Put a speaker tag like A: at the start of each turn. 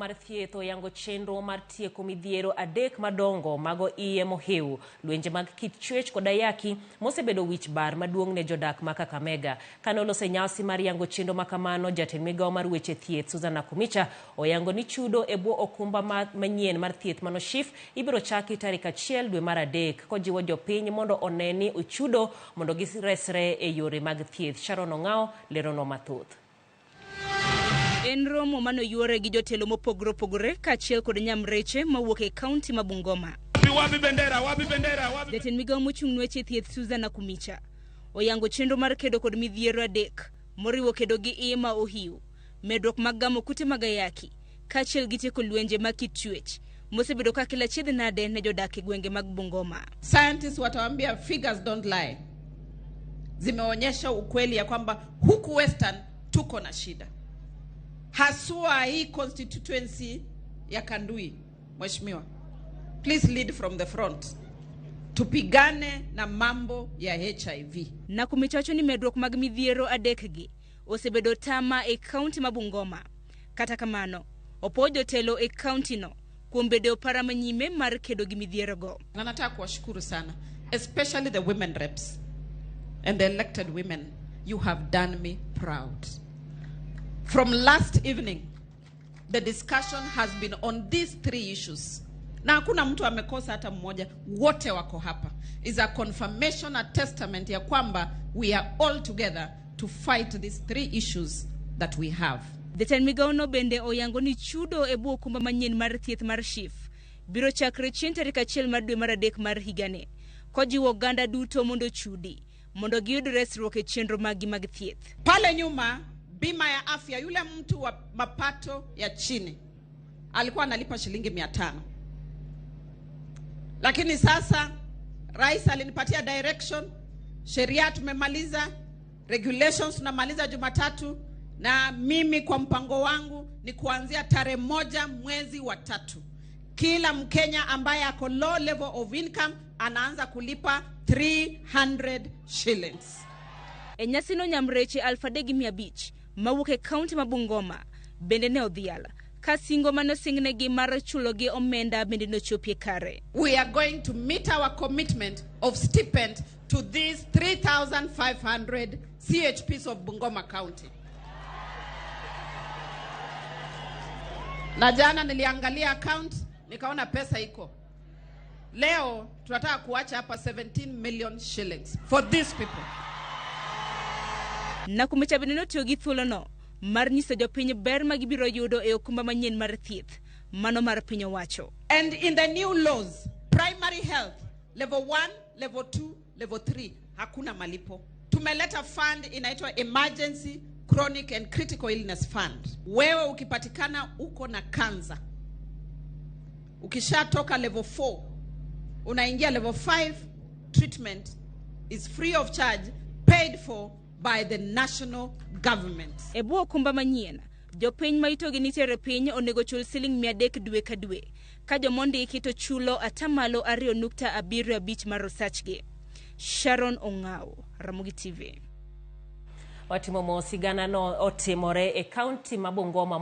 A: mar thieth oyango chenro mar tieko midhiero adek madongo mago iye mohiw, lwenje mag kit chwech kod ayaki mosebedo wich bar maduong' ne jodak ma Kakamega. Kane olose nyasi mar yango chenro makamano, jatend migawo mar weche thieth Susan Nakhumicha oyango ni chudo e bwo okumba manyien mar thieth mano SHIF ibiro chaki tarik 1 dwe mar 3 kojiwo jopiny mondo one ni ochudo mondo giresre e yore mag thieth. Sharon Ong'ao leronwa mathoth.
B: En romo mane oyuore gi jotelo mopogore opogore kaachiel kod nyamreche mawuok e kaunti ma Bungoma.
C: Wapi bendera, wapi bendera, wapi.
B: Jatend migawo mochung' ne weche thieth Susan Nakhumicha oyango chenro mar kedo kod midhiero adek moriwo kedo gi iye ma ohiu, medruok mag gamo kute mag ayaki kaachiel gi tieko lwenje mag kit chwech mosebedo ka kelo achiedh nade ne jodak e gwenge mag Bungoma.
D: Scientists watawambia figures don't lie, zimeonyesha ukweli ya kwamba huku Western tuko na shida, haswa hii constituency ya Kandui. Mheshimiwa, please lead from the front, tupigane na mambo ya HIV.
B: Nakhumicha wacho ni medruok mag midhiero adekgi osebedo tama e kaunti ma Bungoma. Kata kamano, opuo jotelo e kaunti no kuom bedo e opara manyime mar kedo gi midhierogo.
D: Na nataka kuwashukuru sana, especially the women reps and the elected women. You have done me proud. From last evening, the discussion has been on these three issues. Na hakuna mtu amekosa hata mmoja, wote wako hapa. Is a confirmation, a testament ya kwamba we are all together to fight these three issues that we have.
B: Jatend migawono bende oyango ni chudo e bwo okumba manyien mar thieth mar SHIF biro chakre chieng' tarik 1 mar dwe mar 3 mar higani, kojiwo oganda duto mondo ochudi mondo giyud resruok e chenro maggi mag thieth.
D: Pale nyuma bima ya afya, yule mtu wa mapato ya chini alikuwa analipa shilingi 500, lakini sasa rais alinipatia direction, sheria tumemaliza, regulations tunamaliza Jumatatu, na mimi kwa mpango wangu ni kuanzia tarehe 1 mwezi wa 3 kila Mkenya ambaye ako low level of income anaanza kulipa 300 shillings.
B: E nyasino nyamreche 3,500 mawuok e kaunti ma Bungoma bende ne odhial ka singo mane osingnegi mar chulogi omenda bende nochopie kare.
D: We are going to meet our commitment of stipend to these 3,500 CHPs of Bungoma County. Na jana niliangalia account nikaona pesa iko. Leo tunataka kuacha hapa 17 million shillings for these people.
B: Nakhumicha bende notiyo gi thuolono mar nyiso jopiny ber ma gibiro yudo e okumba manyien mar thieth mano mar piny owacho.
D: And in the new laws, primary health level 1, level 2, level 3 hakuna malipo. Tumeleta fund inaitwa Emergency Chronic and Critical Illness Fund. Wewe ukipatikana uko na kansa, ukishatoka level 4 unaingia level 5, treatment is free of charge, paid for by the national government.
B: E bwo okumba manyien, jopiny ma itogi nitiere piny onego chul siling 300 dwe ka dwe, ka jomondiki to chulo atamalo 2.75 mar osachgi. Sharon Ong'ao, Ramogi TV.
A: Watimo mos, sigana no otimore e kaunti ma Bungoma.